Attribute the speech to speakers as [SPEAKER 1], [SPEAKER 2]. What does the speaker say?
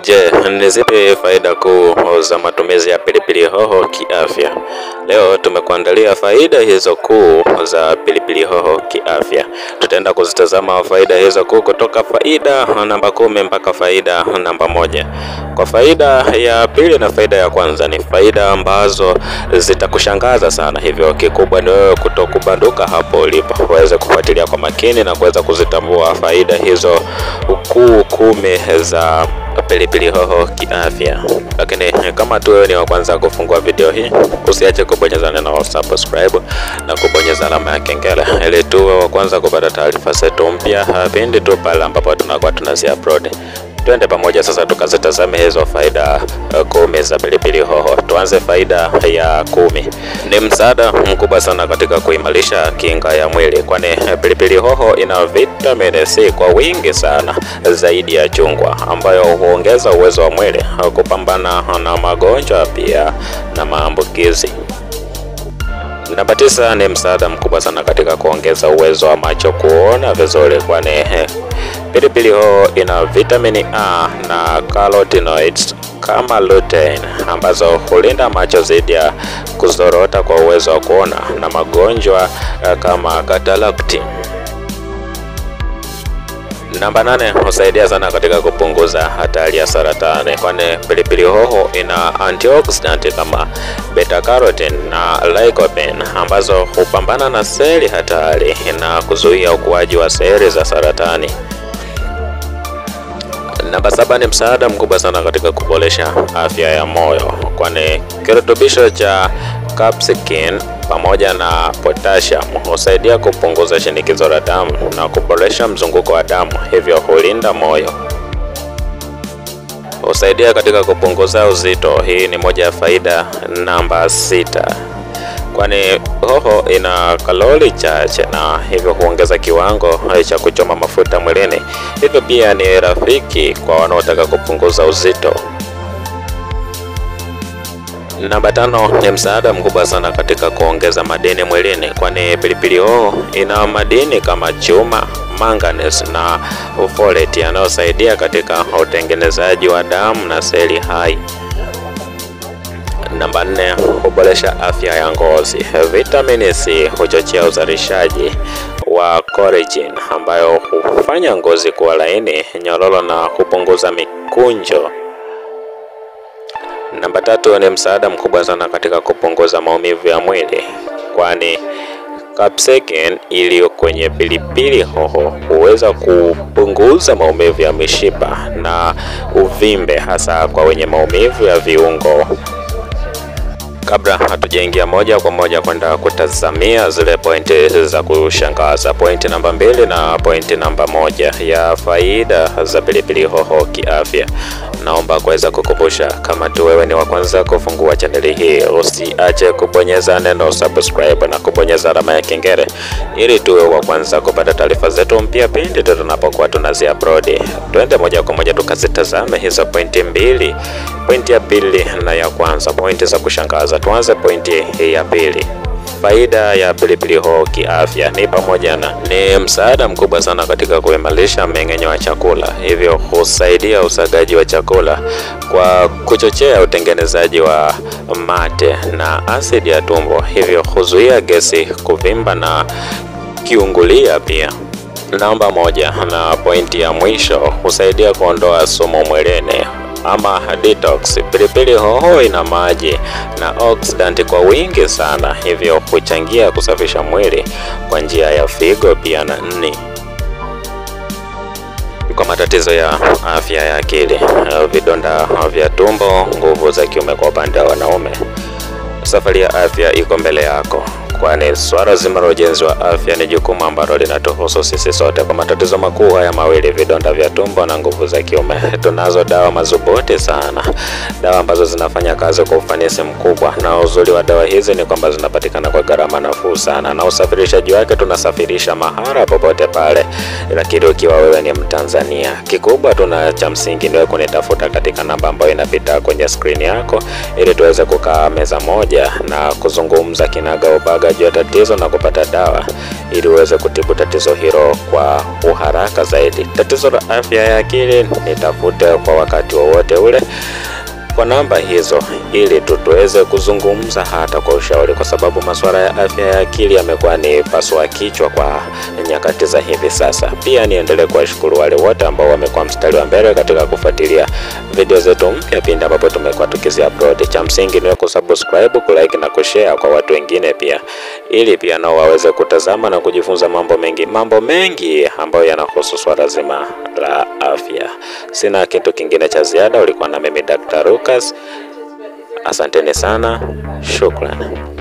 [SPEAKER 1] Je, ni zipi faida kuu za matumizi ya pilipili hoho kiafya? Leo tumekuandalia faida hizo kuu za pilipili hoho kiafya. Tutaenda kuzitazama faida hizo kuu kutoka faida namba 10 mpaka faida namba 1. Kwa faida ya pili na faida ya kwanza ni faida ambazo zitakushangaza sana, hivyo kikubwa ni wewe kutokubanduka hapo ulipo, uweze kufuatilia kwa makini na kuweza kuzitambua faida hizo kuu 10 za pilipili hoho kiafya. Lakini kama tu wewe ni wa kwanza kufungua video hii, usiache kubonyeza neno subscribe na kubonyeza alama ya kengele ili tuwe wa kwanza kupata taarifa zetu mpya pindi tu pale ambapo tunakuwa tunazi-upload. Twende pamoja sasa tukazitazame hizo faida 10 za pilipili hoho. Tuanze faida ya 10. Ni msaada mkubwa sana katika kuimarisha kinga ya mwili, kwani pilipili hoho ina vitamin C kwa wingi sana zaidi ya chungwa, ambayo huongeza uwezo wa mwili kupambana na magonjwa pia na maambukizi. Namba 9 ni msaada mkubwa sana katika kuongeza uwezo wa macho kuona vizuri, kwani pilipili hoho ina vitamini A na carotenoids kama lutein ambazo hulinda macho dhidi ya kuzorota kwa uwezo wa kuona na magonjwa kama cataract. Namba 8 husaidia sana katika kupunguza hatari ya saratani, kwani pilipili hoho ina antioxidant kama beta carotene na lycopene ambazo hupambana na seli hatari na kuzuia ukuaji wa seli za saratani. Namba 7 ni msaada mkubwa sana katika kuboresha afya ya moyo, kwani kirutubisho cha capsaicin pamoja na potassium husaidia kupunguza shinikizo la damu na kuboresha mzunguko wa damu, hivyo hulinda moyo. Husaidia katika kupunguza uzito. Hii ni moja ya faida namba 6, kwani hoho ina kalori chache na hivyo huongeza kiwango cha kuchoma mafuta mwilini, hivyo pia ni rafiki kwa wanaotaka kupunguza uzito. Namba 5 ni msaada mkubwa sana katika kuongeza madini mwilini, kwani pilipili hoho ina madini kama chuma, manganese na folate yanayosaidia katika utengenezaji wa damu na seli hai. Namba 4 huboresha afya ya ngozi. Vitamini C huchochea uzalishaji wa collagen ambayo hufanya ngozi kuwa laini, nyororo na kupunguza mikunjo. Namba 3 ni msaada mkubwa sana katika kupunguza maumivu ya mwili, kwani capsaicin iliyo kwenye pilipili hoho huweza kupunguza maumivu ya mishipa na uvimbe, hasa kwa wenye maumivu ya viungo. Kabla hatujaingia moja kwa moja kwenda kutazamia zile pointi za kushangaza, pointi namba 2 na pointi namba 1 ya faida za pilipili hoho kiafya, naomba kuweza kukumbusha, kama tu wewe ni wa kwanza kufungua chaneli hii, usiache kubonyeza neno subscribe na kubonyeza alama ya kengele ili tuwe wa kwanza kupata taarifa zetu mpya pindi tunapokuwa tunazi-upload. Twende moja kwa moja tukazitazame hizo pointi 2, pointi ya pili na ya kwanza, pointi za kushangaza. Tuanze pointi ya pili. Faida ya pilipili hoho kiafya ni pamoja na ni msaada mkubwa sana katika kuimarisha mmeng'enyo wa chakula, hivyo husaidia usagaji wa chakula kwa kuchochea utengenezaji wa mate na asidi ya tumbo, hivyo huzuia gesi kuvimba na kiungulia pia. Namba 1 na pointi ya mwisho, husaidia kuondoa sumu mwilini ama detox. Pilipili hoho ina maji na oxidant kwa wingi sana, hivyo huchangia kusafisha mwili kwa njia ya figo pia na nni. Kwa matatizo ya afya ya akili, vidonda vya tumbo, nguvu za kiume kwa upande wa wanaume, safari ya afya iko mbele yako, kwani swala zima la ujenzi wa afya ni jukumu ambalo linatuhusu sisi sote. Kwa matatizo makuu haya mawili, vidonda vya tumbo na nguvu za kiume, tunazo dawa madhubuti sana, dawa ambazo zinafanya kazi kwa ufanisi mkubwa, na uzuri wa dawa hizi ni kwamba zinapatikana kwa gharama nafuu sana, na usafirishaji wake tunasafirisha mahala popote pale, lakini ukiwa wewe ni Mtanzania, kikubwa tuna cha msingi ni wewe kunitafuta katika namba ambayo inapita kwenye screen yako, ili tuweze kukaa meza moja na kuzungumza kinaga ubaga juu ya tatizo na kupata dawa ili uweze kutibu tatizo hilo kwa uharaka zaidi. Tatizo la afya ya akili nitafute kwa wakati wowote wowote ule kwa namba hizo, ili tuweze kuzungumza hata kwa ushauri, kwa sababu masuala ya afya ya akili yamekuwa ni pasua kichwa kwa nyakati za hivi sasa. Pia niendelee kuwashukuru wale wote ambao wamekuwa mstari wa mbele katika kufuatilia video zetu mpya pindi ambapo tumekuwa tukizi-upload. Cha msingi ni kusubscribe, kulike na kushare kwa watu wengine pia, ili pia nao waweze kutazama na kujifunza mambo mengi ambayo yanahusu swala zima la afya. Sina kitu kingine cha ziada. Ulikuwa na mimi Dr. Lucas. Asanteni sana, shukrani.